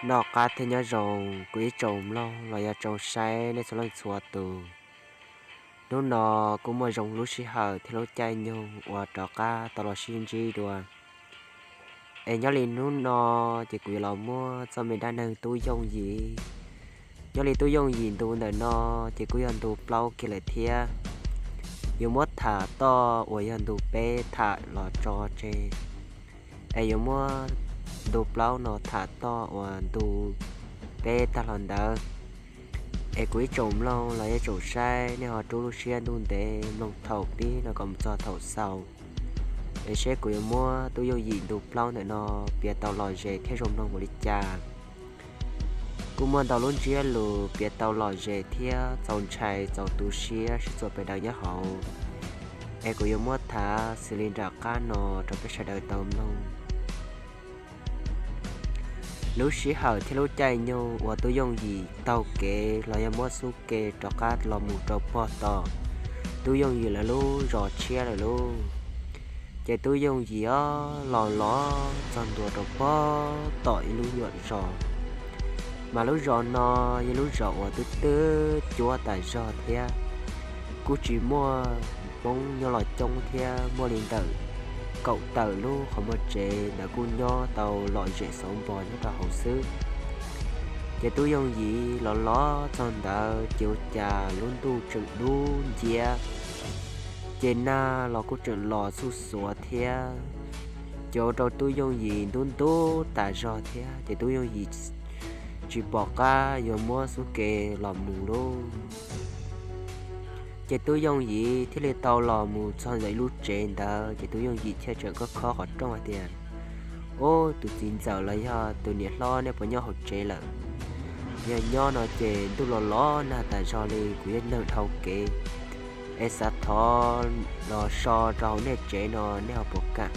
Noj qab thiab nyob zoo kuv ib tsoom mloog los yog tsoom saib nej txhua leej txhua tus. Hnub no kuj muaj zoo lub sij hawm thiab lub caij nyoog uas rov qab tau los sib ntsib dua. Es nyob li hnub no ces kuv yuav los muab txoj me dab neeg Tub Yooj Yim. Nyob li Tub Yooj Yim ntu ntawm no ces kuj yog ntu plaub kiag lawm thiab. Yuav muab tham toj uas yog ntu peb tham los tso tseg, es yuav muab ntu plaub no tham toj uas ntu peb tag los ntawd. Es kuv ib tsoom mloog los yog tsoom saib nej ho rub lub siab ntuj ntev mloog thaum pib no kom mus txog thaum xaus, es seb kuv yuav muab Tub Yooj Yim ntu plaub ntawm no piav tau lom zem thiab zoo mloog npaum li cas. Kuj muaj ntau lub ntsiab lus piav tau lom zem thiab txaus ntshai txaus tu siab sib txuas pes daws nyob hauv, es kuv yuav muab tham xws li nram qab no rau peb sawv daws tau mloog. Lub sij hawm thiab lub caij nyoog uas Tub Yooj Yim taug kev los yog muab xub ke rov qab los mus rau pog tom Tub Yooj Yim lawv lub zos tshiab lawm lauj. Ces Tub Yooj Yim os los los txog ntua rau pog tom ib lub nyuam zos, mas lub zos no yog lub zos uas twb twb cuab tas zog thiab, kuj tsis muaj Hmoob nyob los coob thiab, muaj li ntawm kaum tawm lub qhov muag tsev ntawd kuj nyob tau lom zem xauv npog nyob rau hauv xwb. Ces Tub Yooj Yim los los txog ntawd ces ua cas lub ntuj tseem dub nciab, ces nag los kuj tseem los xuj xuav thiab, ces ua rau Tub Yooj Yim ntub ntub tas zog thiab, ces Tub Yooj Yim tsis pom qab yuav muab xub ke los mus lauj. Ces Tub Yooj Yim thiaj li tau los mus txog ntawm ib lub tsev ntawd, ces Tub Yooj Yim thiaj tseem khob khob qhov rooj hais tias, Ub, tus txiv ntxawm los yog tus niam hlob, nej puas nyob hauv tsev lawm? Yog nyob no ces ntuj los los nag tas zog li, kuv yeej neeg dhau kev, es xav thov los so rau hauv nej tsev no, nej ho puas kam?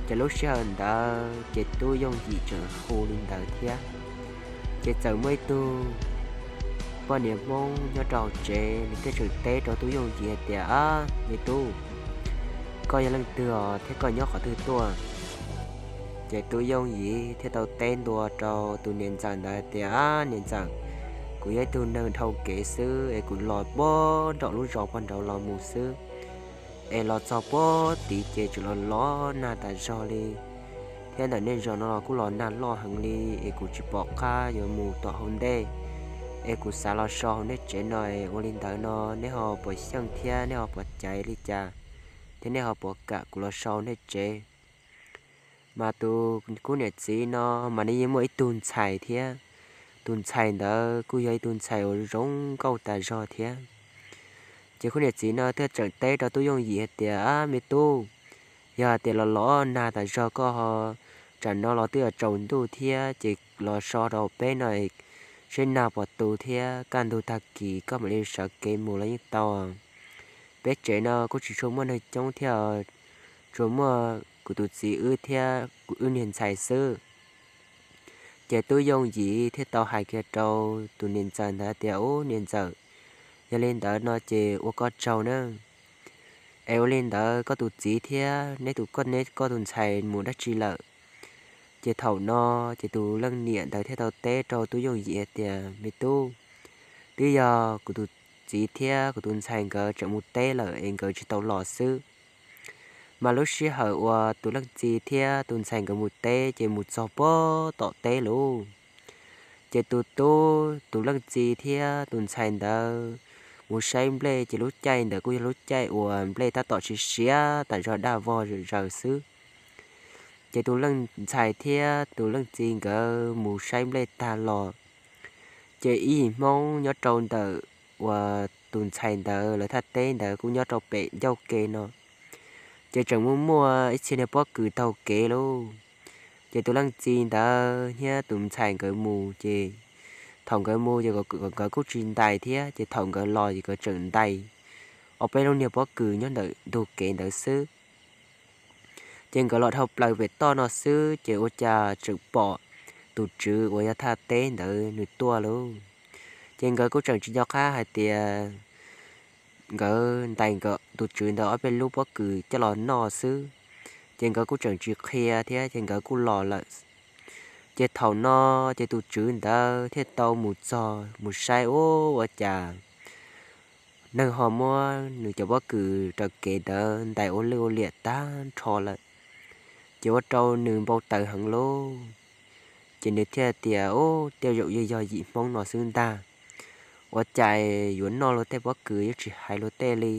Ces lub sij hawm ntawd ces Tub Yooj Yim tseem hu li ntawd thiab, ces txawm muaj ib tug poj niam Hmoob nyob rau hauv tsev, nws thiaj tseem teb rau Tub Yooj Yim hais tias, Ab, me tub, koj yog leej twg os thiab koj nyob qhov twg tuaj? Ces Tub Yooj Yim thiaj tau teb ntua rau tus niam ntxawm ntawd tias, Ab, niam ntxawm, kuv yog ib tug neeg dhau kev xwb es kuv los puag nraum lub zos puag nraud los mus xwb, es los txog puag tid ces tseem los los nag tas zog li, thiab ntawm nej zos no los kuj los nag loj heev li, es kuv tsis pom qab yuav mus tom hauv ntej, es kuv xav los so hauv nej tsev no, es ua li ntawd no nej ho puas xyeej thiab nej ho puas caiv li cas, thiab nej ho puas kam kuv los so hauv nej tsev? Mas tus kuv niam txiv no mas nws yeej muaj ib tug ntxhais thiab, tus ntxhais ntawd kuj yog ib tug ntxhais uas zoo nkauj tas zog thiab. Ces kuv niam txiv no thiaj tseem teb rau Tub Yooj Yim hais tias, Ab, me tub, yog hais tias los los nag tas zog koj ho, tsam no los twb yuav tsaus ntuj thiab, ces los so rau peb no seb nag puas tu thiab, kaj ntug tag kis koj mam li sawv kev mus los yeej tau. Peb tsev no kuj tsis tshua muaj neeg coob thiab, tsuas muaj kuv tus txiv wb thiab kuv wb niag ntxhais xwb. Ces Tub Yooj Yim thiaj tau hais kiag rau tus niam ntxawm ntawd tias, Ub, niam ntxawm, yog li ntawd no ces ua koj tsaug na. Es ua li ntawd koj tus txiv thiab neb tus, koj, neb, koj tus ntxhais mus dab tsi lawm? Ces thaum no ces tus leej niam ntawd thiaj tau teb rau Tub Yooj Yim hais tias, Me tub, twb yog kuv tus txiv thiab kuv tus ntxhais nkawd tseem mus teb lawm es nkawd tsis tau los xwb. Mas lub sij hawm uas tus leej txiv thiab tus ntxhais nkawd mus teb ces mus txog puag tom teb lauj. Ces tus tub, tus leej txiv thiab tus ntxhais ntawd mus saib nplej, ces lub caij ntawd kuj yog lub caij uas nplej tab tom siav siav tas zog, daj vog zom zaws xwb. Ces tus leej ntxhais thiab tus leej txiv nkawd mus saib nplej tag los, ces ib yim Hmoob nyob rau ntawm uas tus ntxhais ntawd lawv thaj teb ntawd kuj nyob rau pem ncauj ke no, ces tseem muaj muaj ib txhia niag pob kws taug kev lauj. Ces tus leej txiv ntawd thiab tus ntxhais nkawd mus ces thaum nkawd mus ces nkawd kuj tsis ntais thiab, ces thaum nkawd los ces nkawd tseem ntais ob peb lub niag pob kws nyob ntawm ntug kev ntawd xwb. Ces nkawd los dhau plaws pem toj no xwb ces ua cas tseem pom tus tswv uas yog thaj teb ntawd nws tuaj lauj. Ces nkawd kuj tseem tsis nco qab hais tias nkawd ntais nkawd tus tswv ntawd ob peb lub pob kws coj los noj xwb. Ces nkawd kuj tseem tsis qhia thiab ces nkawd kuj los lawm. Ces thaum no ces tus tswv ntawd thiaj tau mus txog mus saib ub ua cas neeg ho muab nws cov pob kws raws kev ntawd ntais ua lwj ua liam tag nrho lawm, ces ua rau nws npau taws heev lauj. Ces nws thiaj tias, Ub, tej zaum yeej yog yim Hmoob no xwb ntag. Ua cas yuav noj luag tej pob kws yeej tsis hais luag tej li,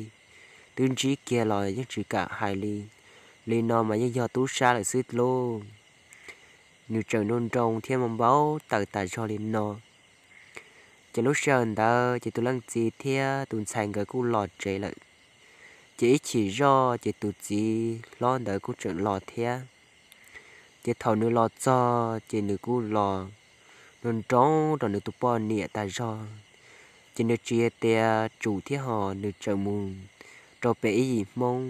twb ntsib kiag los yeej tsis kam hais li, li no mas yeej yog tub sab lawm xwb lauj. Nws tseem nroo nroo thiab npau taws tas zog li no. Ces lub sij hawm ntawd ces tus leej txiv thiab tus ntxhais nkawd kuj los tsev lawm. Ces ib chim zoj ces tus txiv hlob ntawd kuj tseem los thiab. Ces thaum nws los txog ces nws kuj los nroo nroo rau nws tus poj niam tas zog. Ces nws tsis tias tsum thiab ho nws tseem mus rau pem ib yim Hmoob.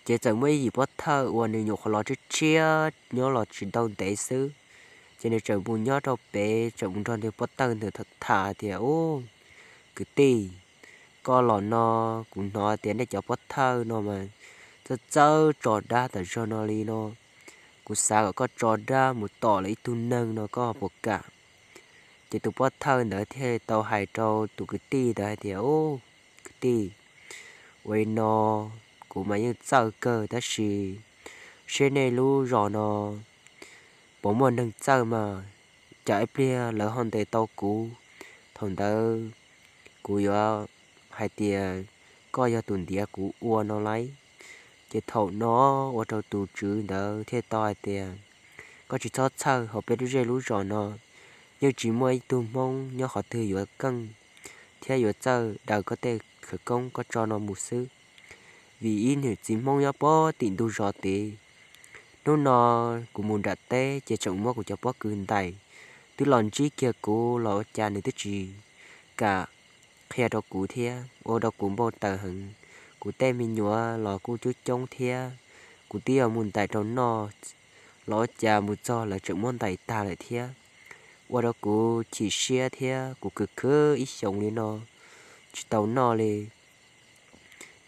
Ces txawm muaj ib yim pov thawj uas nws nyuam qhuav los tshiab tshiab nyob los tsis tau ntev xwb, ces nws tseem mus nyob rau pem tseem mus nrog nws pov thawj ntawd tham tias, Ub, kwv tij, koj los no, kuv hnov tias nej cov pov thawj no mas txawj txawj tso dab tas zog no li no. Kuv xav kom koj tso dab mus tom lawv ib tug neeg no koj puas kam? Ces tus pov thawj ntawd thiaj tau hais rau tus kwv tij ntawd hais tias, Ub, kwv tij, ua li no, kuv mas yeej txawj kawg tab sis seb nej lub zos no puas muaj neeg txawj mas, cas ib pliag lawv ho ntes tau kuv, thaum ntawd kuv yuav hais tias koj yog tus ntiav kuv ua no lauj. Ces thaum no ua rau tus tswv ntawd thiaj tau hais tias, Koj tsis txhob txhawj, hauv peb lub zej lub zos no yeej tsis muaj ib tug Hmoob nyob qhov twg yuav keej thiab yuav txawj daws koj tej khawv koob koj tso no mus xwb, vim ib niam txiv Hmoob nyob puag tim ntug zos tid. Hnub no kuv mus nram teb ces tseem muab kuv cov pob kws ntais, twb los ntsib kiag kuv los ua cas nws twb tsis kam qhia rau kuv thiab, ua rau kuv npau taws heev. Kuv tej me nyuam los kuj coob coob thiab, kuv twb yuav mus ntais rau noj los ua cas mus txog lawv tseem muab ntais tag lawm thiab, ua rau kuv chim siab thiab kuv khwv khwv ib xyoos li no tsis tau noj li.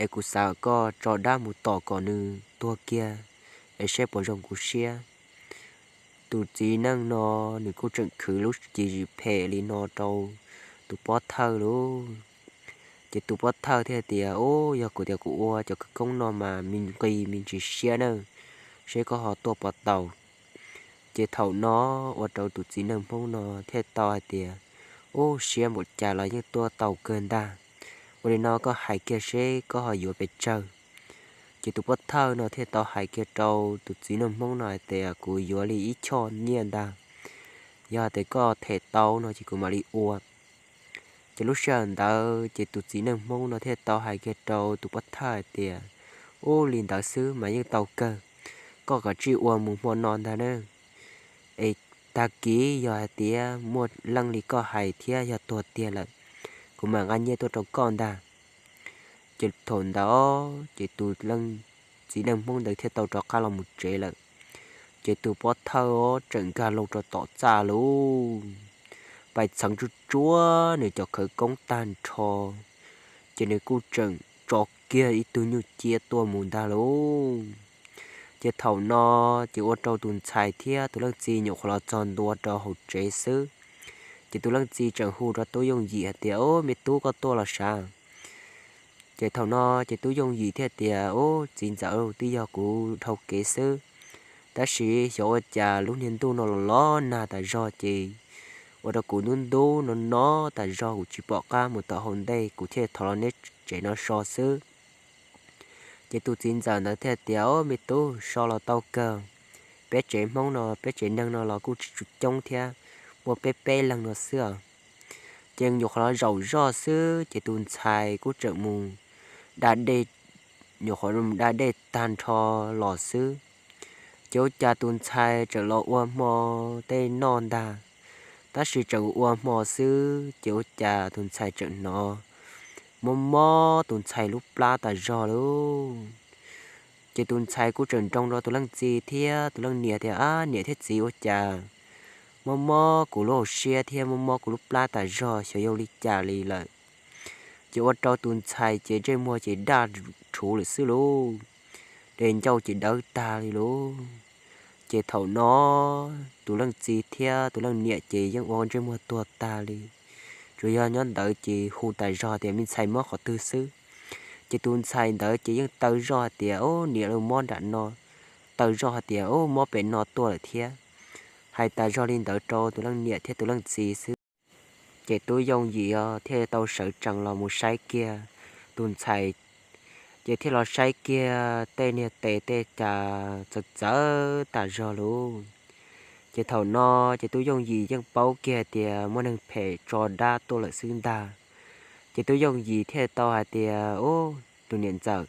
Es kuv xav kom koj tso dab mus tom kom nws tuag kiag, es saib puas zoo kuv siab. Tus txiv neej no nws kuj tseem khwv lub cim phem li no rau tus pov thawj lauj. Ces tus pov thawj thiaj tias, Ub, yog kuv tias kuv ua cov khawv koob no mas me nqis me ntsis siab na, seb koj ho tuaj puas tau. Ces thaum no ua rau tus txiv neej Hmoob no thiaj tau hais tias, Ub, siab npaum cas los yeej tuaj tau kawg ntag. Ua li no koj hais kiag seb koj ho yuav pes tsawg? Ces tus pov thawj no thiaj tau hais kiag rau tus txiv neej Hmoob no hais tias, Kuv yuav li ib choj nyiaj ntag. Yog tias koj them tau no ces kuv mam li ua. Ces lub sij hawm ntawd ces tus txiv neej Hmoob no thiaj tau hais kiag rau tus pov thawj hais tias, Ub, li ntawd xwb mas yeej tau kawg. Koj kav tsij ua mus hmo no ntag na. Es tag kis yog hais tias muaj leej li koj hais thiab yog tuag tiag lawm, kuv mam nqa nyiaj tuaj rau koj ntag. Ces thaum ntawd ces tus leej txiv neej Hmoob ntawd thiaj tau rov qab los mus tsev lawm. Ces tus pov thawj tseem nkag loo rau tom txaj lauj, pais txheev tsuj tsuav nws cov khawv koob tag nrho, ces nws kuj tseem tso kiag ib tug nyuj ciab tuaj mus ntag lauj. Ces thaum no ces ua rau tus ntxhais thiab tus leej txiv nyuam qhuav los txog ntua rau hauv tsev xwb, ces tus leej txiv tseem hu rau tub yooj yim hais tias, Ub, me tub, koj tuaj los sav? Ces thaum no ces tub yooj yim thiaj tias, Ub, txiv ntxawm, twb yog kuv dhau kev xwb, tab sis xyov ua cas lub niag ntuj no los los nag tas zog ces ua rau kuv ntub ntub no no tas zog kuv tsis pom qab mus tom hauv ntej, kuv thiaj thov los neb tsev no so xwb. Ces tus txiv ntxawm ntawd thiaj tias, Ub, me tub, so los tau kawg. Peb tsev Hmoob no, peb tsev neeg no los kuj tsis tshua coob thiab, muaj peb peb leeg no xwb os. Ces nyuam qhuav los zaum zoj xwb ces tus ntxhais kuj tseem mus da dej, nyuam qhuav mus da dej tag nrho los xwb, ces ua cas tus ntxhais tseem los ua hmo tej noj ntag. Tab sis tseem ua hmo xwb ces ua cas tus ntxhais tseem hnov mob mob tus ntxhais lub plab tas zog lauj. Ces tus ntxhais kuj tseem nroo rau tus leej txiv thiab tus leej niam tias, Ab, niam thiab txiv, ua cas mob mob kuv lub hauv siab thiab mob mob kuv lub plab tas zog, xyov yog li cas li lawm? Ces ua rau tus ntxhais ces ntsej muag ces daj rhuv lawm xwb lauj, dej ncauj ces dawb tag li lauj. Ces thaum no tus leej txiv thiab tus leej niam ces yeej ua ntsej muag tuag tag li, tsuas yog nyob ntawd ces hu tas zog tias me ntxhais mob qhov twg xwb. Ces tus ntxhais ntawd ces yeej taw zoj hais tias, Ub, niam, mob nram no, taw zoj hais tias, Ub, mob pem no tuaj lawm thiab. Hais tas zog li ntawd rau tus leej niam thiab tus leej txiv xwb. Ces tub yooj yim thiaj tau sawv tsees los mus saib kiag tus ntxhais, ces thiaj los saib kiag tej niag tes tej cas txawv txawv tas zog lauj. Ces thaum no ces tub yooj yim yeej paub kiag tias muaj neeg phem tso dab tuaj lawm xwb ntag. Ces tub yooj yim thiaj tau hais tias, Ub, tus niam ntxawm,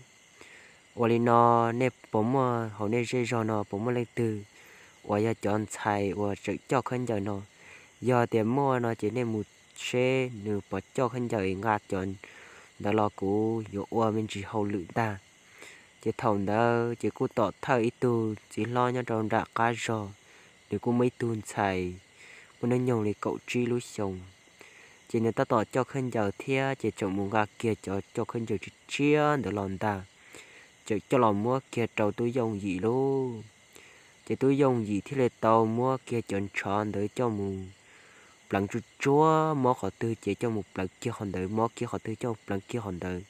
ua li no, nej puas muaj hauv nej zej zog no puas muaj leej twg uas yog cov ntxhais uas tseem coj khaub ncaws no? Yog tias muaj no ces nej mus seb nws puas coj khaub ncaws nqa cov ntawd los, kuv yuav ua me ntsis hauj lwm ntag. Ces thaum ntawd ces kuj tom thawj ib tug txiv hlob nyob rau nram qab zog, nws kuj muaj ib tug ntxhais muaj hnub nyoog li kaum tsib lub xyoos. Ces nws tab tom coj khaub ncaws thiab ces tseem mus nqa kiag cov coj khaub ncaws tshiab tshiab ntawd los ntag, tseem coj los muab kiag rau tub yooj yim lauj. Ces tub yooj yim thiaj li tau muab kiag cov ntshav ntawd coj mus pleev tsuj tsuav, mob qhov twg ces coj mus pleev kiag qhov ntawd, mob kiag qhov twg coj mus pleev kiag qhov ntawd.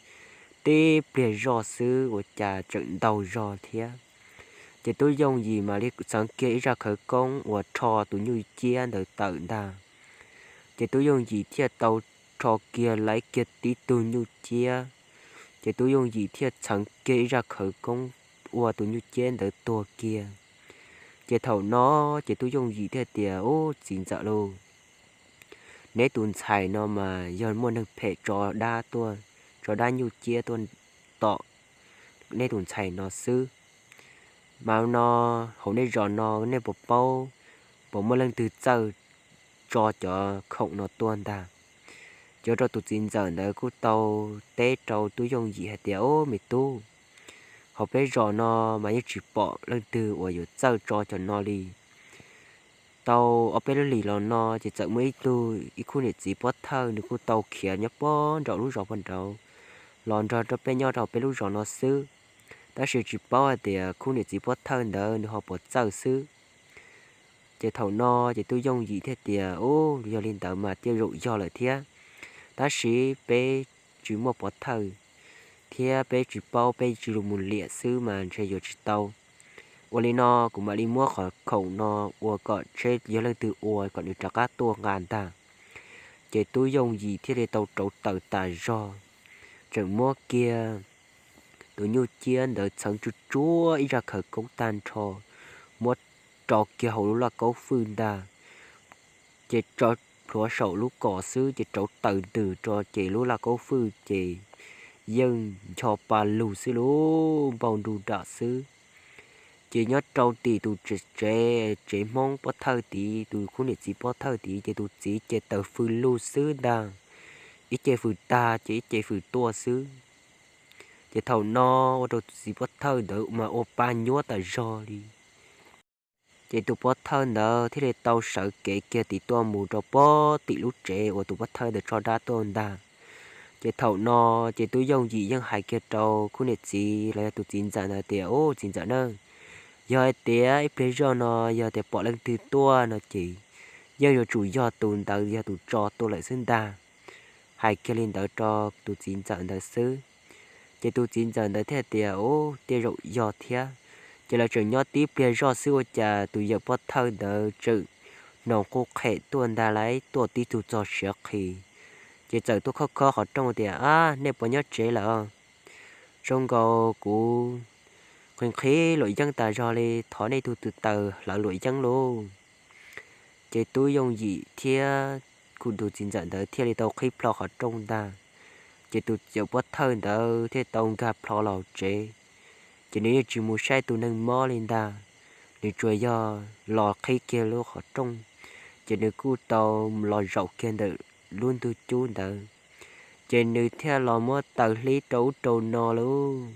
Tib pliag zoj xwb ua cas tseem ntau zog thiab. Ces tub yooj yim mam li txheev kiag ib zaj khawv koob uas rho tus nyuj ciab ntawd tawm ntag. Ces tub yooj yim thiaj tau rho kiag lawv kiag tib tug nyuj ciab. Ces tub yooj yim thiaj txheev kiag ib zaj khawv koob ua tus nyuj ciab ntawd tuag kiag. Ces thaum no ces tub yooj yim thiaj tias, Ub, txiv ntxawm lauj, neb tus ntxhais no mas yog muaj neeg phem tso dab tuaj, tso dab nyuj ciab tuaj tom neb tus ntxhais no xwb. Mas no hauv nej zos no nej puas paub, puas muaj leej twg txawj tso cov khoom no tuaj ntag? Ces ua rau tus txiv ntxawm ntawd kuj tau teb rau tub yooj yim hais tias, Ub, me tub, hauv peb zos no mas yeej tsis pom leej twg uas yuav txawj tso cov no li. Tau ob peb lub hlis los no ces txawm muaj ib tug ib khub niam txiv pov thawj, nws kuj tau khiav nyob pob nraum lub zos pov nraud los nrog rau peb nyob rau peb lub zos no xwb. Tab sis tsis paub hais tias khub niam txiv pov thawj ntawd nws ho puas txawj xwb. Ces thaum no ces tub yooj yim thiaj tias, Ub, yog li ntawd mas tej zaum yog lawm thiab, tab sis peb tsis muaj pov thawj thiab peb tsis paub, peb tsuas mus liam xwb mas ntshe yuav tsis tau. Ua li no kuv mam li muab qhov khoom no ua kom seb yog leej twg ua kom nws rov qab tuaj nqa ntag. Ces tub yooj yim thiaj li tau rauv taws tas zog, tseem muab kiag tus nyuj ciab ntawd txheev tsuj tsuav ib zaj khawv koob tag nrho, muab rau kiag hauv lub laj kaub fwj ntag. Ces tso plhuav saum lub kos xwb ces rauv taws ntws rau ces lub laj kaub fwj ces yeej ncho pa lug xwb lauj, npau ntu dam xwb. Ces nyob rau tim tus tsev, tsev Hmoob pov thawj tid, tus khub niam txiv pov thawj tid ces tus txiv ces taws fws lug xwb ntag, ib ce fws tag ces ib ce fws tuaj xwb. Ces thaum no ua rau tus txiv pov thawj ntawd mas ua pa nyuab tas zog li. Ces tus pov thawj ntawd thiaj li tau sawv kev kiag tim tuaj mus rau pob tim lub tsev uas tus pov thawj ntawd tso dab tuaj ntag. Ces thaum no ces tub yooj yim yeej hais kiag rau khub niam txiv los yog tus txiv ntxawm ntawd tias, Ub, txiv ntxawm na, yog hais tias ib pliag zoj no yog tias pom leej twg tuaj no ces yeej yuav tsum yog tus ntawd yog tus tso tuaj lawm xwb ntag. Hais kiag li ntawd rau tus txiv ntxawm ntawd xwb. Ces tus txiv ntxawm ntawd thiaj tias, Ub, tej zaum yog thiab. Ces lawv tseem nyob tib pliag zoj xwb ua cas tus yawm pov thawj ntawd tseem noo quj qhem tuaj ntag lauj, tuaj tib tug txog siav qhi. Ces txawm tuaj khob khob qhov rooj tias, Ab, nej puas nyob tsev lawm? Zoo nkaus kuv nqhis nqhis luam yeeb tas zog li, thov nej tug tw taws hlawv luam yeeb lauj. Ces tub yooj yim thiab kuv tus txiv ntxawm ntawd thiaj li tau qhib plho qhov rooj ntag. Ces tus yawm pov thawj ntawd thiaj tau nkag plho los tsev. Ces nws yeej tsis mus saib tus neeg mob li ntag, nws tsuas yog los qhib kiag lub qhov rooj, ces nws kuj tau los zaum kiag ntawm lub ntug cub ntawd, ces nws thiaj los muab taws hlib rau ub rau no lauj.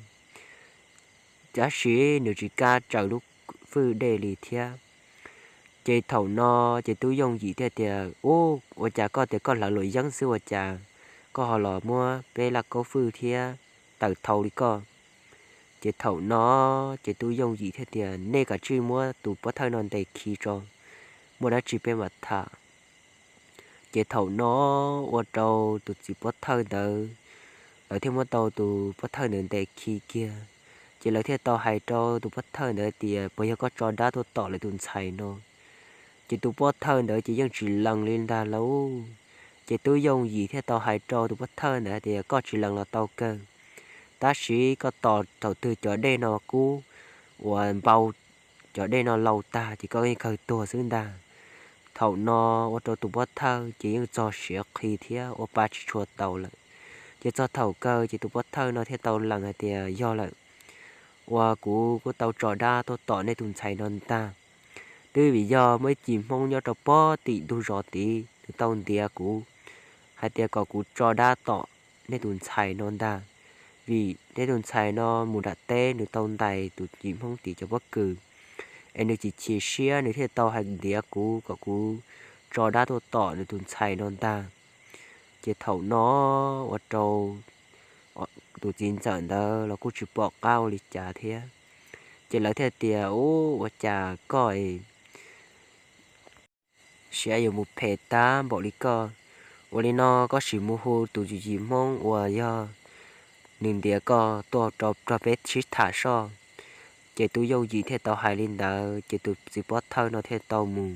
Tab sis nws tsis kam tsaws lub fwj dej li thiab. Ces thaum no ces tub yooj yim thiaj tias, Ub, ua cas koj tias koj hlawv luam yeeb xwb ua cas koj ho los muab peb laj kaub fwj thiab taws thau li koj? Ces thaum no ces tub yooj yim thiaj tias, nej kav tsij muab tus pov thawj no ntes khi tso, muaj dab tsi peb mam tham. Ces thaum no ua rau tus txiv pov thawj ntawd, lawv thiaj muab tau tus pov thawj ntawd ntes khi kiag. Ces lawv thiaj tau hais rau tus pov thawj ntawd tias, puas yog koj tso dab tuaj tom lawv tus ntxhais no? Ces tus pov thawj ntawd ces yeej tsis lees li ntag lauj. Ces tub yooj yim thiaj tau hais rau tus pov thawj ntawd tias, koj tsis lees los tau kawg, tab sis koj tos thaum twg cov dej no kub uas npau, cov dej no laus tag ces koj yeej kawg tuag xwb ntag. Thaum no ua rau tus pov thawj ces yeej txog siav qhi thiab ua pa tsis tshua tau lawm. Ces txog thaum kawg ces tus pov thawj no thiaj tau lees hais tias, yog lawm, uas kuv kuj tau tso dab tuaj tom nej tus ntxhais no ntag. Twb vim yog muaj ib cim Hmoob nyob rau pob tim ntug zos tid, nws tau ntiav kuv hais tias kom kuv tso dab tom nej tus ntxhais no ntag, vim nej tus ntxhais no mus nram teb nws tau ntais tus cim Hmoob tim cov pob kws, es nws chim chim siab nws thiaj tau hais ntiav kuv kom kuv tso dab tuaj tom nws tus ntxhais no ntag. Ces thaum no ua rau tus txiv ntxawm ntawd los kuj tsis pom qab ua li cas thiab. Ces lawv thiaj tias, ub, ua cas koj siab yuav mus phem tag npaum li koj? Ua li no koj sim mus hu tus cim Hmoob uas yog nws ntiav koj tuaj rau nrog peb sib tham soj. Ces tub yooj yim thiaj tau hais li ntawd, ces tus txiv pov thawj no thiaj tau mus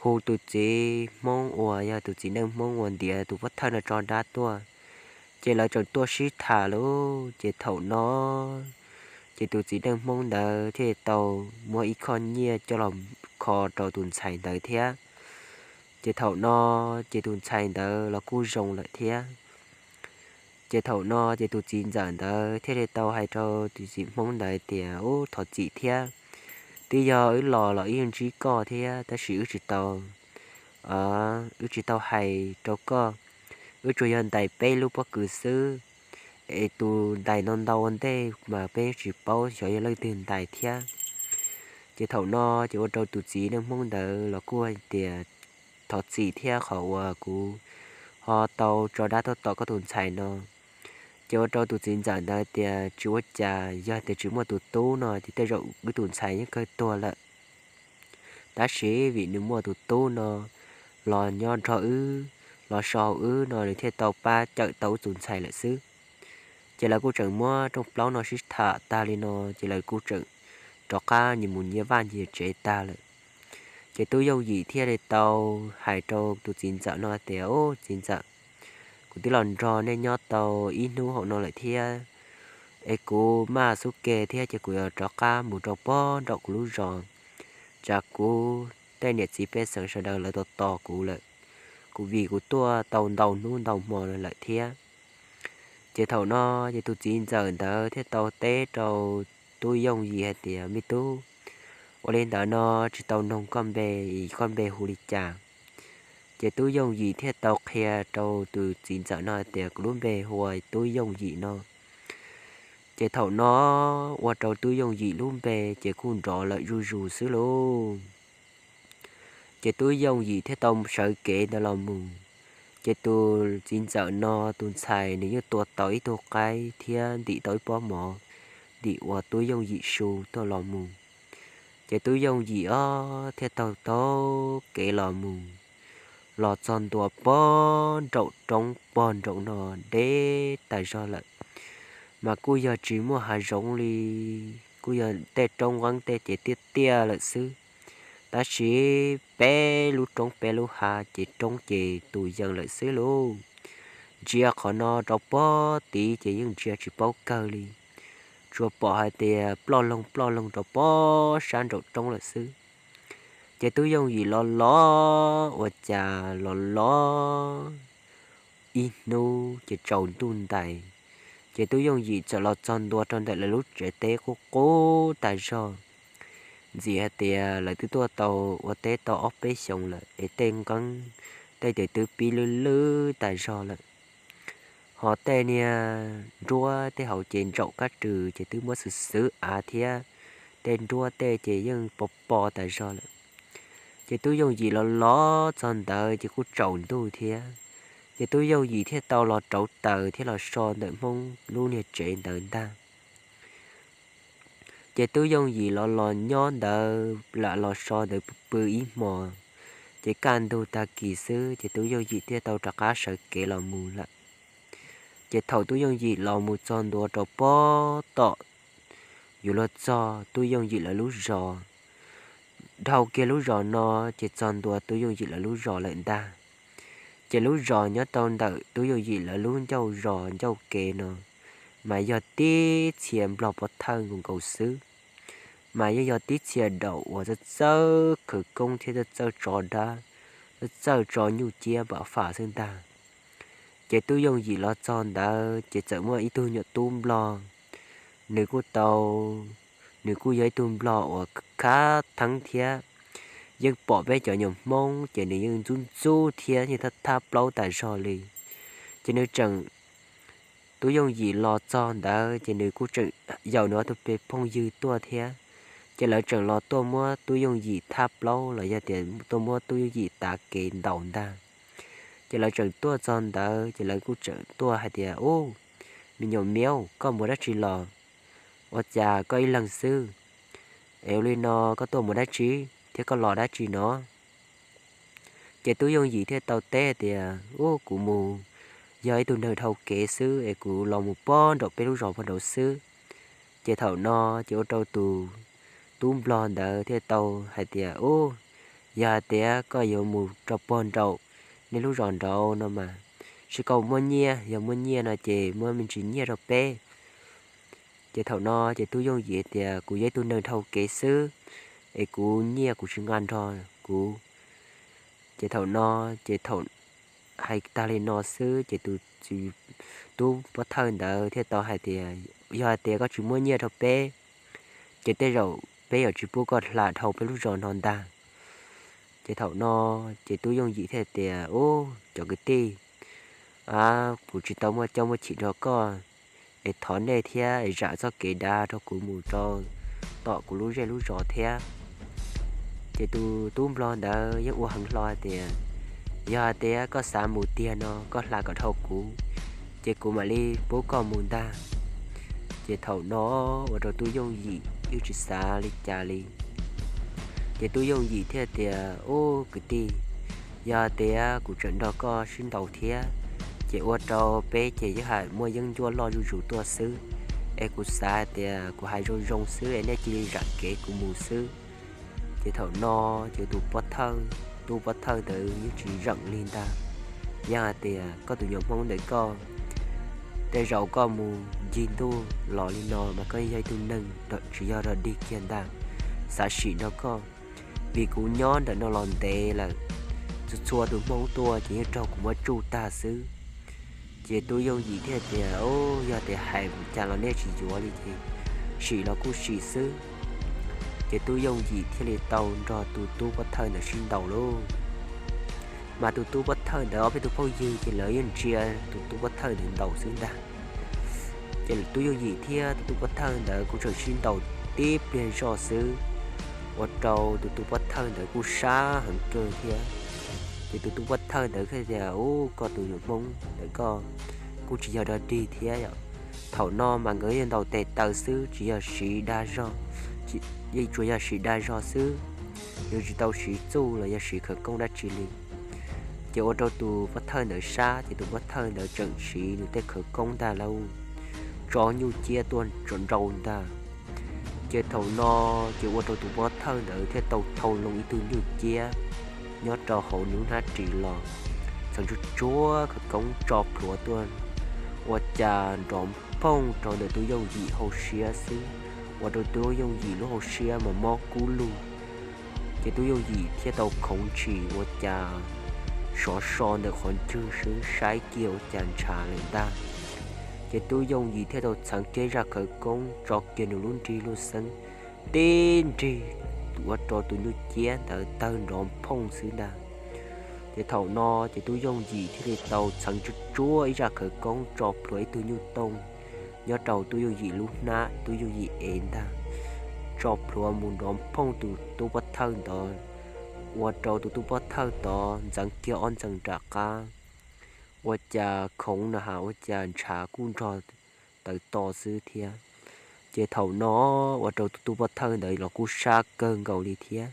hu tus txiv Hmoob uas yog tus txiv neej Hmoob uas ntiav tus pov thawj no tso dab tuaj. Ces lawv tseem tuaj sib tham lauj. Ces thaum no ces tus txiv neej Hmoob ntawd thiaj tau muab ib khoj nyiaj coj los kho rau tus ntxhais ntawd thiab. Ces thaum no ces tus ntxhais ntawd los kuj zoo lawm thiab. Ces thaum no ces tus txiv ntxawm ntawd thiaj li tau hais rau tus txiv Hmoob ntawd tias, ub, thov txim thiab, twb yog wb los los wb yeej ntsib koj thiab tab sis wb tsis tau, wb tsis tau hais rau koj, wb tsuas yog ntais peb lub pob kws xwb, es tus ntais ntau ntau ua ntej mas peb tsis paub xyov yog leej twg ntais thiab. Ces thaum no ces ua rau tus txiv neej Hmoob ntawd los kuj hais tias, thov txim thiab qhov uas kuv ho tau tso dab tuaj tom koj tus ntxhais no. Ces ua rau tus txiv ntxawm ntawd tias, tsis ua cas, yog tias tsis muaj tus tub no ces tej zaum wb tus ntxhais yeej kawg tuag lawm. Tab sis vim nws muaj tus tub no los nyob nrog wb, los so hauv wb no nws thiaj tau pab cawm tau wb tus ntxhais lawm xwb. Ces lawv kuj tseem muab rooj plaub no sib tham tag li no ces lawv kuj tseem rov qab nyias mus nyias vaj nyias tsev tag lawm. Ces tub yooj yim thiaj li tau hais rau tus txiv ntxawm no tias, ub, txiv ntxawm, kuv twb los nrog nej nyob tau ib hnub hauv no lawm thiab, es kuv maj xub ke thiab ces kuv yuav rov qab mus rau pob nraum kuv lub zos. Tsam kuv tej niam txiv pej xeem sawv daws lawv tos tos kuv lawm, kuv vim kuv tuaj tau ntau hnub ntau hmo lawm thiab. Ces thaum no ces tus txiv ntxawm ntawd thiaj tau teb rau tub yooj yim hais tias, me tub, ua li ntawd no tsis tau noog koj npe, koj npe hu li cas? Ces tub yooj yim thiaj tau qhia rau tus txiv ntxawm no hais tias, kuv lub npe hu ua tub yooj yim no. Ces thaum no ua rau tub yooj yim lub npe ces kuj nrov lawm zuj zus xwb lauj. Ces tub yooj yim thiaj tau sawv kev ntawd los mus. Ces tus txiv ntxawm no tus ntxhais nws yeej tua tau ib tug qaib thiab ntim tau ib pob mov, ntim uas tub yooj yim su tuaj los mus. Ces tub yooj yim ob thiaj taug taug kev los mus, los txog ntua pob nraum roob pog nraum no deb tas zog lawm. Mas kuj yog tsis muaj hav zoov li, kuj yog tej roob nqeeb tej ces tiaj tiaj lawm xwb. Tab sis peb lub roob peb lub hav ces roob ces tus yees lawm xwb lauj. Ntsia qhov no rau pob tid ces yeej ntsia tsis paub kawg li, tsuas pom hais tias ploj loog ploj loog rau pob sab nraum roob lawm xwb. Ces tub yooj yim los los ua cas los los ib hnub ces tsaus ntuj ntais, ces tub yooj yim txawm los txog ntua rau ntawm lawv lub tsev teb qub qub tas zog. Ntxim hais tias lawv twb tuaj tau ua teb tau ob peb xyoos lawm es tej nqeeb tej ces twb pib lwj lwj tas zog lawm. Ho tej niag nruab tej hauv ces ntsaum kab rwg ces twb muab xwb xwb av thiab, tej nruab tej ces yeej pos pos tas zog lawm. Ces tub yooj yim los los txog ntawd ces kuj tsaus ntuj thiab. Ces tub yooj yim thiaj tau los rauv taws thiab los so ntawm Hmoob lub niag tsev ntawd ntag. Ces Tub Yooj Yim los los nyob ntawd lam los so ntawd pw ib hmos, ces kaj ntug tag kis xwb ces Tub Yooj Yim thiaj tau rov qab sawv kev los mus lawm. Ces thaum Tub Yooj Yim los mus txog ntua rau pob tom yuav luag txog Tub Yooj Yim lawv lub zos, dhau kiag lub zos no ces txog ntua Tub Yooj Yim lawv lub zos lawm ntag. Ces lub zos nyob rau ntawm Tub Yooj Yim lawv lub ncauj zos ncauj kev no mas yog tib txhia nplog pov thawj nkaus nkaus xwb, mas yeej yog tib txhia daum uas txawj txawj khawv koob thiab txawj txawj tso dab, txawj txawj tso nyuj ciab npam fam xwb ntag. Ces Tub Yooj Yim los txog ntawd ces txawm muaj ib tug nyuam tub nplog, nws kuj tau, nws kuj yog ib tug nplog uas khav theeb thiab yeej pom peb cov nyuam Hmoob ces nws yeej ntxub ntxub thiab yeej thab thab plaub tas zog li. Ces nws tseem, Tub Yooj Yim los txog ntawd ces nws kuj tseem yaum nws ob tug peb phooj ywg tuaj thiab. Ces lawv tseem los tuaj muab Tub Yooj Yim thab plaub los yog tias tuaj muab Tub Yooj Yim tav kev ntaus ntag. Ces lawv tseem tuaj txog ntawd ces lawv kuj tseem tuaj hais tias, Ub, me nyuam miaub, koj mus dab tsi los? Ua cas koj ib leeg xwb? Es ua li no koj tuaj mus dab tsi thiab koj los dab tsi no? Ces Tub Yooj Yim thiaj tau teb tias, Ub, kuv mus yog ib tug neeg dhau kev xwb es kuv los mus pob nraum peb lub zos puag nraud xwb. Ces thaum no ces ua rau tus tub nplog ntawd thiaj tau hais tias, Ub, yog hais tias koj yuav mus rau puag nraum nej lub zos nraud no mas, seb koj muaj nyiaj, yog muaj nyiaj no ces muab me ntsis nyiaj rau peb. Ces thaum no ces Tub Yooj Yim tias, Kuv yog ib tug neeg dhau kev xwb es kuv nyiaj kuv tsis nqa nrog kuv. Ces thaum no, ces thaum hais tag li no xwb ces tus tub pov thawj ntawd thiaj tau hais tias, Yog hais tias koj tsis muab nyiaj rau peb, ces tej zaum peb yuav tsis pub koj hla dhau peb lub zos no ntag. Ces thaum no ces Tub Yooj Yim thiaj tias, Ub, cov kwv tij, kuv tsis tau muaj caub muaj chim nrog koj, es thov nej thiab es zam txoj kev dav rau kuv mus rau tom kuv lub zej lub zos thiab. Ces tus tub nplog ntawd yeej ua heev hlo hais tias, Yog hais tias koj xav mus tiag no koj hla kom dhau kuv, ces kuv mam li pub koj mus ntag. Ces thaum no ua rau Tub Yooj Yim yeej tsis xav li cas li. Ces Tub Yooj Yim thiaj tias, Ub kwv tij, yog tias kuv tseem nrog koj sib ntaus thiab, ces ua rau peb ces yeej hais muaj yeeb ncuab loj zuj zus tuaj xwb. Es kuv xav hais tias kuv hais zoo zoo xwb es nej cia li zam kev kuv mus xwb. Ces thaum no ces tus pov thawj, tub pov thawj ntawd yeej tsis zeem li ntag. Yog hais tias koj tus nyuam Hmoob ntawm koj, tej zaum koj mus ncig ntuj los li no mas koj yog ib tug neeg tsis yog dog dig kiag ntag, xav sim nrog koj, vim kuv nyob ntawm no los ntev lawm, txhua txhua tus Hmoob tuaj ces yeej raug kuv muab tsuj tag xwb. Ces Tub Yooj Yim thiaj tias, Yog tias hais mus cas los nej tsis yuav li ces sim los kuj sim xwb. Ces Tub Yooj Yim thiaj li tau nrog tus tub pov thawj ntawd sib ntaus lauj. Mas tus tub pov thawj ntawd ob peb tug phooj ywg ces lawv yeej ntsia tus tub pov thawj ntawd ntaus xwb ntag. Ces Tub Yooj Yim thiab tus tub pov thawj ntawd kuj tseem sib ntaus tib pliag zoj xwb, ua rau tus tub pov thawj ntawd kuj sab heev kawg thiab. Ces tus tub pov thawj ntawd thiaj tias, Ub, koj tus nyuam Hmoob ntawm koj kuj tsis yog dog dig thiab yom. Thaum no mas nkawd yeej ntaus tes taw xwb, tsis yog siv dag zog, yeej tsuas yog siv dag zog xwb, nws tsis tau siv txuj los yog siv khawv koob dab tsi li. Ces ua rau tus pov thawj ntawd sab, ces tus pov thawj ntawd tseem siv nws tej khawv koob ntag lauj, tso nyuj ciab tuaj tso nrau ntag. Ces thaum no ces ua rau tus pov thawj ntawd thiaj tau thau loo ib tug nyuj ciab nyob rau hauv nws lub hnab ris los, txheev tsuag tsuag khawv koob tso plhuav tuaj, ua cas nrov phooj rau ntawm Tub Yooj Yim hauv siab xwb, ua rau Tub Yooj Yim lub hauv siab mas mob kub lug. Ces Tub Yooj Yim thiaj tau khoov ntshis ua cas sov so ntawm qhov ncwg xwb saib kiag ua cas ntshav lawm ntag. Ces Tub Yooj Yim thiaj tau txheev kiag zaj khawv koob tso kiag nws lub nrig lub xeeb tib nrig, ua rau tus nyuj ciab ntawd tawg nrov phooj xwb ntag. Ces thaum no ces Tub Yooj Yim thiaj li tau txheev tsuag tsuag ib zaj khawv koob tso plhuav ib tug nyuj tooj nyob rau Tub Yooj Yim lub hnab, Tub Yooj Yim ev ntag, tso plhuav mus nrov phooj tus tub pov thawj ntawd, ua rau tus tub pov thawj tod ntxeev kiag ob ntxees nram qab, ua cas khoov no has ua cas ntshav kuj nrog tawv to xwb thiab. Ces thaum no ua rau tus tub pov thawj ntawd los kuj sab kawg nkaus li thiab.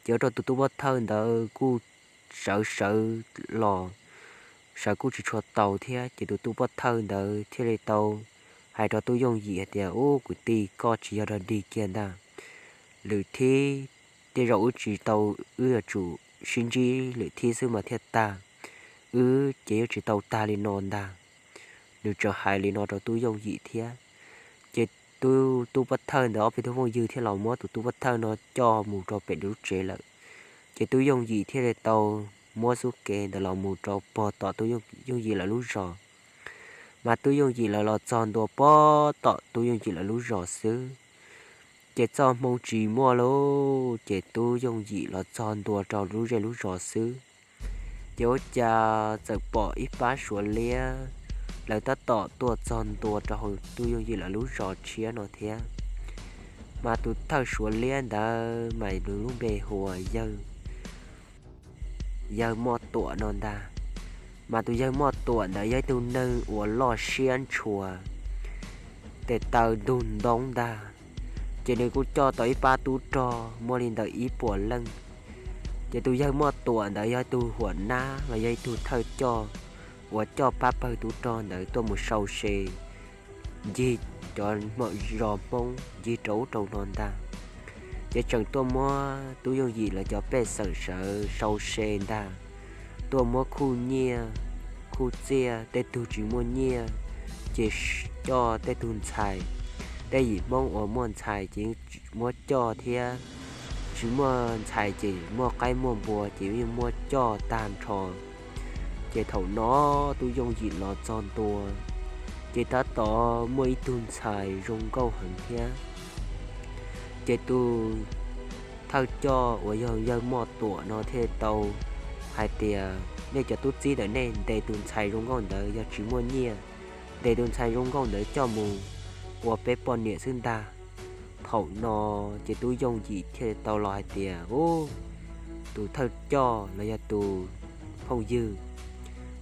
Ces ua rau tus tub pov thawj ntawd kuj sawv sawv los, sawv kuj tsis tshua tau thiab. Ces tus tub pov thawj ntawd thiaj li tau hais rau tub yooj yim hais tias, Ub, kwv tij, koj tsis yog dog dig kiag ntag. Lwm thib tej zaum wb tsis tau, wb yuav tsum sib ntsib lwm thib xwb mas thiaj tag. Wb ces yuav tsis tau tag li no ntag. Nws tseem hais li no rau tub yooj yim thiab. Ces tus tub pov thawj ntawd ob peb tug phooj ywg thiaj los muab tus tub pov thawj no coj mus rau pem lub tsev lawm. Ces tub yooj yim thiaj li tau muab xub kev ntawd los mus rau pog tom tub yooj yim lawv lub zos. Mas tub yooj yim lawv los txog ntua pog tom tub yooj yim lawv lub zos xwb, ces txoj hmoo tsis muaj lauj. Ces tub yooj yim los txog ntua rau lub zej lub zos xwb, ces ua cas txawm pom ib pab suav liab, lawv tab tom tuaj txog ntua rau hauv tub yooj yim lawv lub zos tshiab no thiab. Mas tus thawj suav liab ntawd mas nws lub npe hu ua yawg, yawg Moj Tuam no ntag. Mas tus yawg Moj Tuam ntawd yog ib tug neeg uas loj siab ntshua, tes taw ntug ntoo ntag. Ces nws kuj coj tau ib pab tub rog muaj li ntawm ib puas leej. Ces tus yawg Moj Tuam ntawd yog ib tug huam nab los yog ib tug thawj coj uas coj pab pawg tub rog ntawd tuaj mus sau se ncig cov zos Hmoob ncig rau ub rau no ntag. Ces tseem tuaj muab tub yooj yim lawv cov pej xeem sawv sau se ntag, tuaj muab khuj nyiaj khuj txiaj, tej tug tsis muaj nyiaj ces coj tej tug ntxhais, tej yim Hmoob uas muaj ntxhais ces muab coj thiab, tsis muaj ntxhais ces muaj qaib muaj npua ces yeej muab coj tag nrho. Ces thaum no tub yooj yim los txog ntua, ces tab tom muaj ib tug ntxhais zoo nkauj heev thiab. Ces tus thawj coj uas yog yawg Moj Tuam no thiaj tau hais tias, Nej cov tub txib ntawm nej ntes tus ntxhais zoo nkauj ntawd yog tsis muaj nyiaj, ntes tus ntxhais zoo nkauj ntawd coj mus ua peb poj niam xwb ntag. Thaum no ces tub yooj yim thiaj tau los hais tias, Ub, tus thawj coj los yog tus phooj ywg,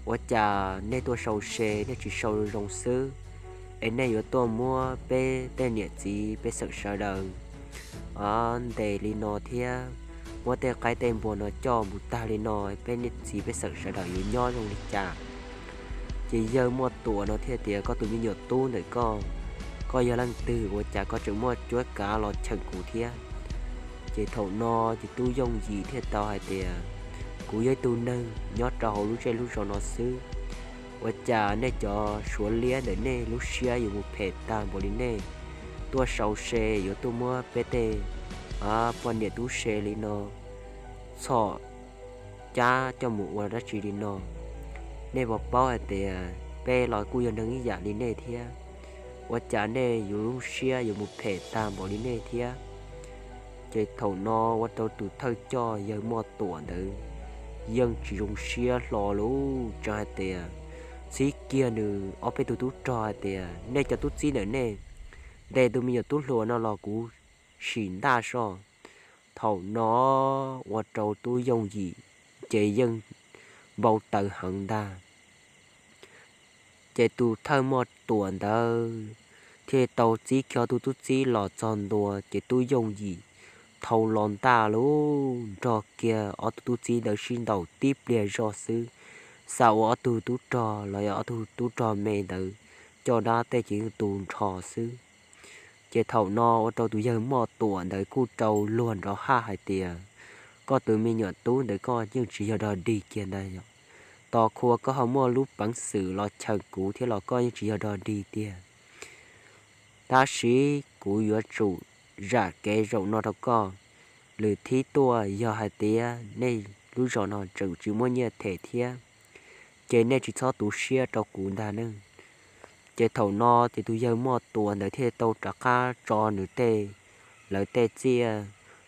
ua cas nej tuaj sau se nej tsis sau zoo xwb, es nej yuav tuaj muab peb tej niam txiv pej xeem sawv daws ntes li no thiab, muab tej qaib tej npua no coj mus tag li no, peb niam txiv pej xeem sawv daws yuav nyob zoo li cas? Ces yawg Moj Tuam no thiaj tias, Koj tus me nyuam tub ntawm koj, koj yog leej twg ua cas koj tseem muaj cuab kav los cheem kuv thiab? Ces thaum no ces tub yooj yim thiaj tau hais tias, Kuv yog ib tug neeg nyob rau hauv lub zej lub zos no xwb, ua cas nej cov suav liab ntawm nej lub siab yuav mus phem tag npaum li nej, tuaj sau se yuav tuaj muab peb tej poj niam tub se li no txhom cab coj mus ua dab tsi li no? Nej puas paub hais tias peb los kuj yog neeg ib yam li nej thiab, ua cas nej yuav lub siab yuav mus phem tag npaum li nej thiab? Ces thaum no ua rau tus thawj coj yawg Moj Tuam ntawd yeej tsis zoo siab hlo lauj, tseem hais tias, txib kiag nws ob peb tug tub rog hais tias, Nej cov tub txib ntawm nej ntes tus me nyuam tub hluas no los kuv sim ntaj soj. Thaum no ua rau tub yooj yim ces yeej npau taws heev ntag. Ces tus thawj Moj Tuam ntawd thiaj tau txib kiag ob tug tub txib los txog ntua, ces tub yooj yim thau los ntaj lub nrog kiag ob tug tub txib ntawd sib ntaus tib pliag zog xwb, xav ua ob tug tub rog los yog ob tug tub rog me ntawd coj dab tej ces yeej tu nrho xwb. Ces thaum no ua rau tus yawg Moj Tuam ntawd kuj rau luag nrov haj hais tias, Koj tus me nyuam tub ntawd koj yeej tsis yog dog dig kiag ntag yom. Tos qhua koj ho muaj lub peev xwm los cheem kuv thiab los koj yeej tsis yog dog dig tiag. Tab sis kuv yuav tsum zam kev zaum no rau koj. Lwm thib tuaj yog hais tias nej lub zos no tseem tsis muaj nyiaj them thiab, ces nej tsis txhob tu siab rau kuv ntag ne. Ces thaum no ces tus yawg Moj Tuam ntawd thiaj tau rov qab tso nws tej, lawv tej tsiaj,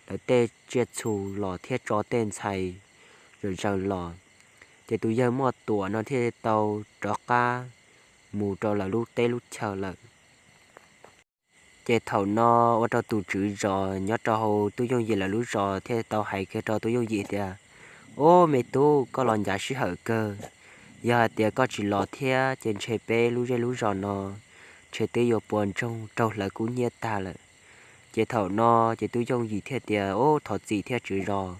lawv tej tsiaj txhu los thiab tso tej ntxhais zaws zaws los. Ces tus yawg Moj Tuam no thiaj tau rov qab mus rau lawv lub teb lub chaw lawm. Ces thaum no ua rau tus tswv zos nyob rau hauv tub yooj yim lawv lub zos thiaj tau hais kiag rau tub yooj yim tias, Ub, me tub, koj los ncav sij hawm kawg. Yog hais tias koj tsis los thiab ces ntshe peb lub zej lub zos no ntshe twb yuav puas ntsoog raug hlawv kub hnyiab tag lawm. Ces thaum no ces Tub Yooj Yim thiaj tias, Ub, thov txim thiab tswv zos,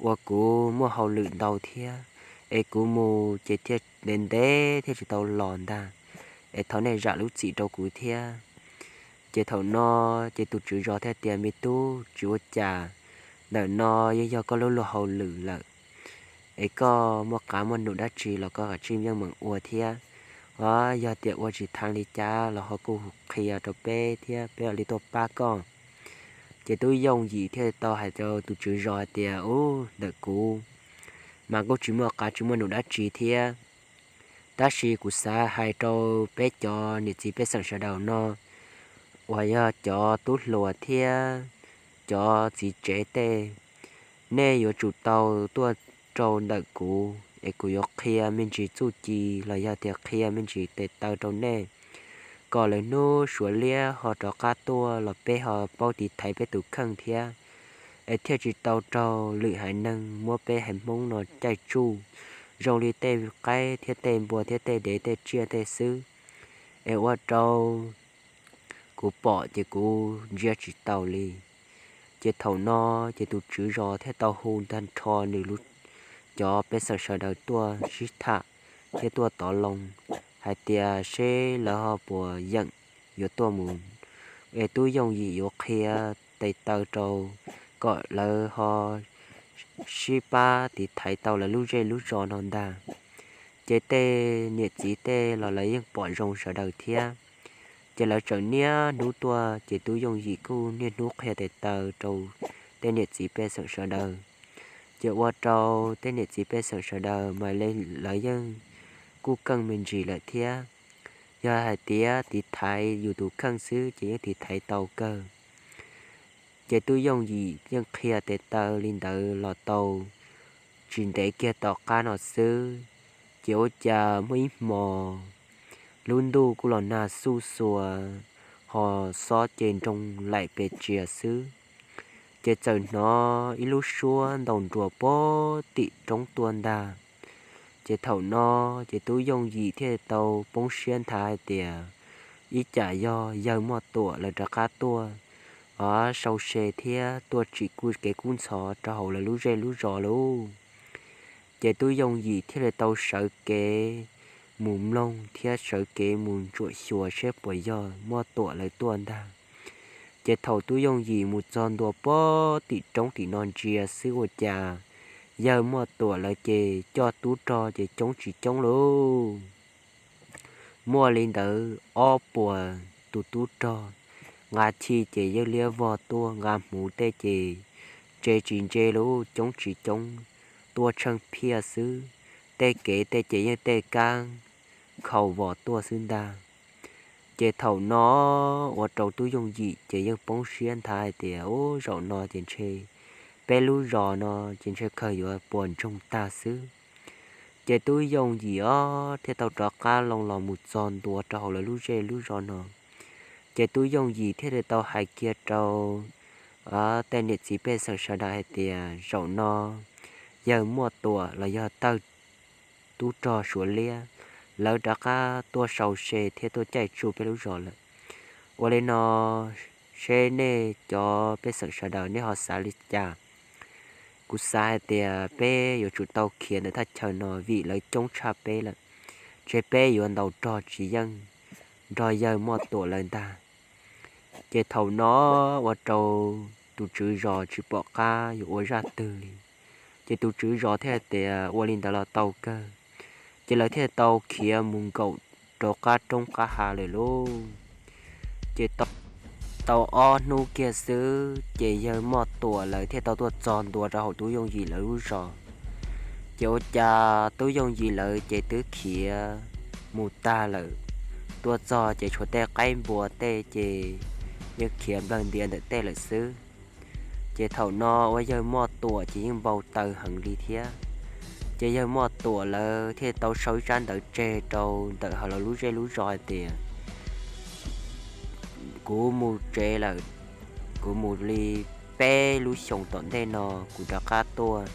uas kuv muaj hauj lwm ntau thiab, es kuv mus ces thiaj ntev ntev thiaj tsis tau los ntag, es thov nej zam lub txim rau kuv thiab. Ces thaum no ces tus tswv zos thiaj tias, Me tub, tsis ua cas, ntawm no yeej yog koj lub luag hauj lwm lawm, es koj muaj qav muaj num dab tsi los koj kav tsij yeej meem ua thiab. Yog tias ua tsis tau li cas los ho kuj qhia rau peb thiab peb mam li tuaj pab koj. Ces Tub Yooj Yim thiaj tau hais rau tus tswv zos hais tias, Ub, ntawm kuv mas kuj tsis muaj qav tsis muaj num dab tsi thiab, tab sis kuv xav hais rau peb cov niam txiv pej xeem sawv daws no uas yog cov tub hluas thiab cov txiv tsev tej, nej yuav tsum tau tuaj rau ntawm kuv es kuv yuav qhia me ntsis txuj ci los yog tias qhia me ntsis tes taw rau nej, kom lawv hnub Suav liab ho rov qab tuaj los peb ho paub tiv thaiv peb tus kheej thiab, es thiaj tsis tau raug lwm haiv neeg muab peb haiv Hmoob no caij tsuj zoo li tej qaib thiab tej npua thiab tej dev tej tsiaj tej xwb, es ua rau kuv pom ces kuv ntsia tsis taus li. Ces thaum no ces tus tswv zos thiaj tau hu tag nrho nws cov pej xeem sawv daws tuaj sib tham thiab tuaj tov loo hais tias seb lawv ho puas yeem yuav tuaj mus, es Tub Yooj Yim yuav qhia tes taw rau kom lawv ho sib pab tiv thaiv tau lawv lub zej lub zos no ntag. Ces tej niam txiv tej los lawv yeej pom zoo sawv daws thiab. Ces lawv tseem niaj hnub tuaj ces Tub Yooj Yim kuj niaj hnub qhia tes taw rau tej niam txiv pej xeem sawv daws. Ces ua rau tej niam txiv pej xeem sawv daws mas lawv yeej kuj keej me ntsis lawm thiab. Yog hais tias tiv thaiv yus tus kheej xwb ces yeej tiv thaiv tau kawg. Ces Tub Yooj Yim yeej qhia tes taw li ntawd los tau tsis ntev kiag tom qab no xwb, ces ua cas muaj ib hmos lub ntuj kuj los nag xuj xuas, ho xob ces nroo laim pes tsias xwb. Ces txawm hnov ib lub suab ntaus nruas puag tim roob tuaj ntag. Ces thaum no ces Tub Yooj Yim thiaj tau poob siab nthav hais tias ib tsam yog yawg Muaj Tuam lawv rov qab tuaj, o, sau se thiab tuaj tsim kev kub ntxhov rau hauv lawv lub zej lub zos lauj. Ces Tub Yooj Yim thiaj li tau sawv kev mus mloog thiab sawv kev mus ntsuam xyuas seb puas yog Muaj Tuam lawv tuaj ntag. Ces thaum Tub Yooj Yim mus txog ntua puag tim roob tim no ntsia xwb ua cas yawg Muaj Tuam lawv ces coj tub rog ces coob tsis coob lauj. Muaj li ntawd ob puas tus tub rog, nqa chij ces yeej liab vog tuaj, nqa hmuv tej ces ntse tsis ntse lauj, coob tsis coob, tuaj tsheej phiaj xwb. Tej kev tej ces yeej tej kab khaus vos tuaj xwb ntag. Ces thaum no ua rau Tub Yooj Yim ces yeej poob siab nthav hais tias, Ub, zaum no ces ntshe peb lub zos no ces ntshe kawg yuav puas ntsoog tag xwb. Ces Tub Yooj Yim ob thiaj tau rov qab loo los mus txog ntua rau hauv lawv lub zej lub zos no. Ces Tub Yooj Yim thiaj li tau hais kiag rau tej niam txiv pej xeem sawv daws hais tias, Zaum no yawg Muaj Tuam los yog Tawj tub rog Suav Liab, lawv rov qab tuaj sau se thiab tuaj caij tsuj peb lub zos lawm. Ua li no seb nej cov pej xeem sawv daws nej ho xav li cas? Kuv xav hais tias peb yuav tsum tau khiav ntawm thaj chaw no vim lawv coob tshaj peb lawm, ntshe peb yuav ntaus rog tsis yeej nrog yawg Muaj Tuam lawv ntag. Ces thaum no ua rau tus tswv zos tsis pom qab yuav ua zaj twg li. Ces tus tswv zos thiaj hais tias, Ua li ntawd los tau kawg. Ces lawv thiaj tau khiav mus nkaum rau qab roob qab hav lawm lauj. Ces tau ob hnub kiag xwb ces yawg Muaj Tuam lawv thiaj tau tuaj txog ntua rau hauv Tub Yooj Yim lawv lub zos. Ces ua cas Tub Yooj Yim lawv ces twb khiav mus tag lawm, tuaj txog ces tshuav tej qaib npua tej ces yeej khiav nplawg ntiav ntawm tej lawm xwb. Ces thaum no ua yawg Muaj Tuam ces yeej npau taws heev li thiab. Ces yawg Muaj Tuam lawv thiaj tau sau ib tsab ntawv tseg rau ntawm hauv lawv lub zej lub zos hais tias, Kuv mus tsev lawm, kuv mus li peb lub xyoos tom ntej no kuv rov qab tuaj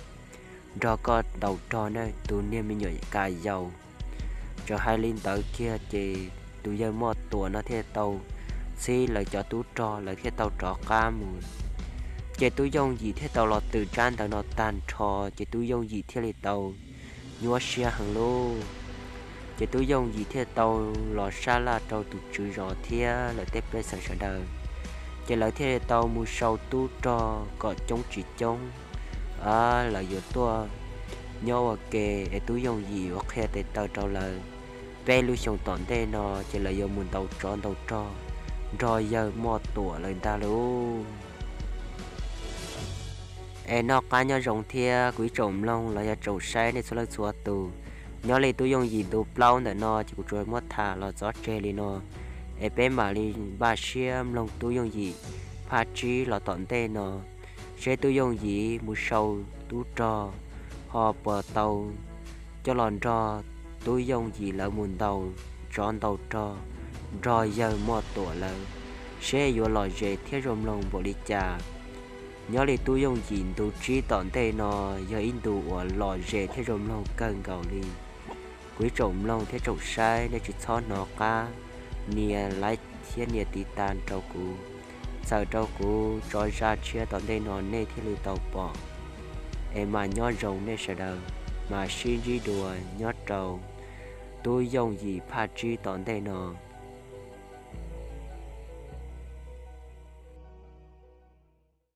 nrog koj ntaus rog na tus niag me nyuam ka yau. Tseem hais li ntawd kiag ces tus yawg Moj Tuam no thiaj tau txhib lawv cov tub rog, lawv thiaj tau rov qab mus. Ces Tub Yooj Yim thiaj tau los tws tsab ntawv no tag nrho, ces Tub Yooj Yim thiaj li tau nyuaj siab heev lauj. Ces Tub Yooj Yim thiaj tau los sab laj rau tus tswv zos thiab lawv tej pej xeem sawv daws. Ces lawv thiaj li tau mus sau tub rog kom coob tsis coob, lawv yuav tuaj nyob ua ke es Tub Yooj Yim yuav qhia tes taw rau lawv. Peb lub xyoo tom ntej no ces lawv yuav mus ntaus tsov ntaus rog nrog yawg Moj Tuam lawv ntag lauj. Es noj qab nyob zoo thiab kuv ib tsoom mloog los yog tsoom saib nej txhua leej txhua tus. Nyob li Tub Yooj Yim ntu plaub ntawm no ces kuv tsuas muab tham los txog tseg li no, es peb mam li npaj siab mloog Tub Yooj Yim phaj tsib los tom ntej no, seb Tub Yooj Yim mus sau tub rog ho puas tau coj los nrog Tub Yooj Yim lawv mus ntaus tsov ntaus rog nrog yawg Moj Tuam lawv, seb yuav lom zem thiab zoo mloog npaum li cas. Nyob li Tub Yooj Yim ntu tsib tom ntej no yog ib ntu uas lom zem thiab zoo mloog kawg nkaus li. Kuv ib tsoom mloog thiab tsoom saib nej tsis txhob hnov qab nias like thiab nias tiv tas rau kuv, txhawm rau kuv tso zaj tshiab tom ntej no nej thiaj li tau pom. Es mas nyob zoo nej sawv daws, mas sib ntsib dua nyob rau Tub Yooj Yim phaj tsib tom ntej no.